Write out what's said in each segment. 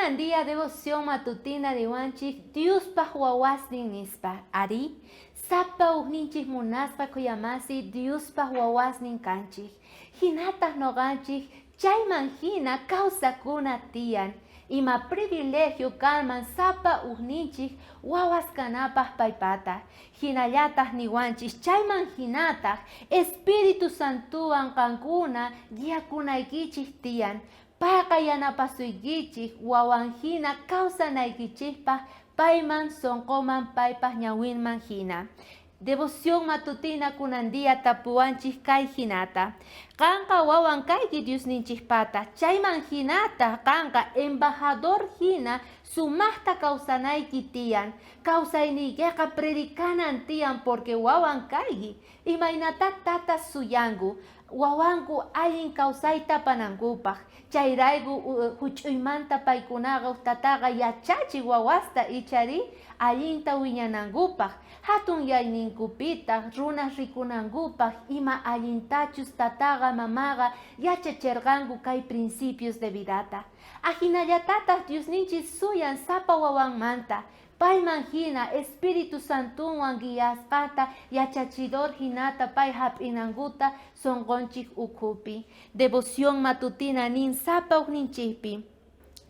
Kunan día devoción matutina niwanchej Diospaj wawasnin nispa. Arí, sapa ujninchej munasqa khuyamasi Diospaj wawasnin kanchej. Jinataj noqanchej chayman jina kawsakuna tiyan. Ima privilegio kanman sapa ujninchej wawas kanapaj paypata. Jinallataj niwanchej chayman jinataj Espíritu Santowan qankuna guiakunaykichej tiyan. Payqa yanapasuykichej wawan jina kawsanaykichejpaj payman sonqoman paypaj ñawinman jina. Devoción matutina kunan día tapuwanchej kay jinata, Qanqa wawan kayki Diosninchejpata, chayman jinataj qanqa embajador jina sumajta kawsanayki tiyan. Kawsayniykeqa predicanan tiyan porque wawan kayki. Imaynatá tatas suyanku wawanku allin kawsayta apanankupaj? Chayrayku juch'uymanta paykunaqa uj tataqa yachachej wawasta icharí allinta wiñanankupaj, jatun yayninkupitaj runas rikunankupaj ima allintachus tataqa mamaqa yachacherqanku kay principios de vidata. Ajinallatataj Diosninchis suyan sapa wawanmanta, Payman jina Espíritu Santonwan guiasqata yachachidor jinata pay jap'inankuta sonqonchej ukhupi. Devoción matutina nin sapa ujninchejpi.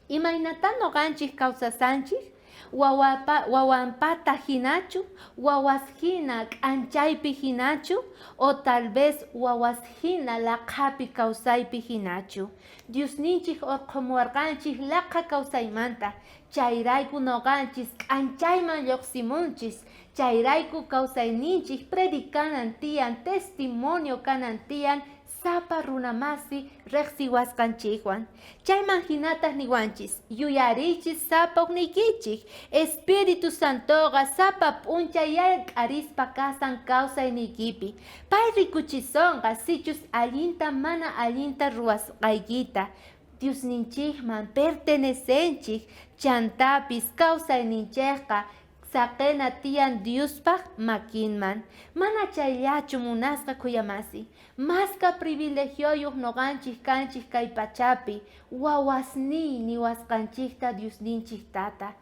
Imaynatá noqanchej kawsasanchej? Wawapa, wawanpata jinachu? Wawas jina k'anchaypi jinachu? O tal vez wawas jina laqhapi kawsaypi jinachu? Diosninchej orqhomuwarqanchej laqha kawsaymanta, Chayrayku noqanchis k'anchayman llojsimunchis, chayrayku kawsayninchis predicanan tiyan, testimonio kanan tiyan sapa runamasi rejsiwasqanchejwan. Chayman jinataj niwanchis, Yuyariychis sapa ujniykichej, Espíritu Santoqa sapa p'unchay llank'arispa kasan kawsayniykipi. Pay rikuchisonqa sichus allinta mana allinta ruwasqaykita. Diosninchejman pertenecenchej, chantapis kawsayninchejqa saqena tiyan Diospaj makinman. Mana chayllachu munasqa khuyamasi, maska privilegioyoj noqanchej kanchej kay pachapi, wawasniy niwasqanchejta Diosninchej Tata.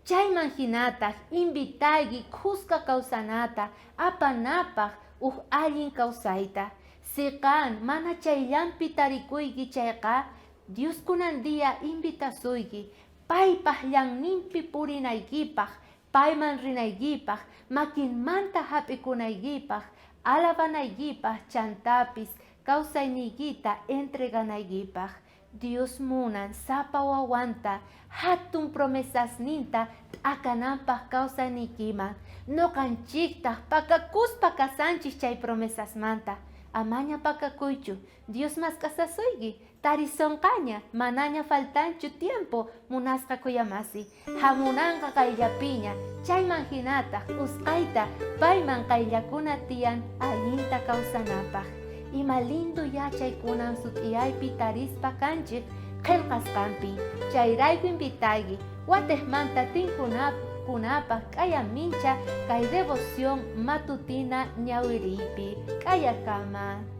Chayman jinataj invitayki khuska kawsanata apanapaj uj allin kawsayta. Si qan mana chayllanpi tarikuyki chayqa, Dios kunan día invitasuyki paypaj llanninpi purinaykipaj, payman rinaykipaj, makinmanta jap'ikunaykipaj, alabanaykipaj chantapis kawsayniykita entreganaykipaj. Dios munan sapa wawanta jatun promesasninta t'akananpaj kawsayniykiman. Noqanchejtaj pakakuspa kasanchej chay promesasmanta. Amaña pakakuychu, Dios mask'asasuyki, tarisonqaña, manaña faltanchu tiempo munasqa khuyamasi. Jamunanqa qayllapiña, chayman jinataj usqhayta payman qayllakuna tiyan allinta kawsanapaj. Ima lindo yachay kunan sut'iyaypi tarispa kanchej qhelqasqanpi. Chayrayku invitayki watejmanta tinkunakunapaj k'aya mincha kay devoción matutina ñawiriypi. K'ayakama.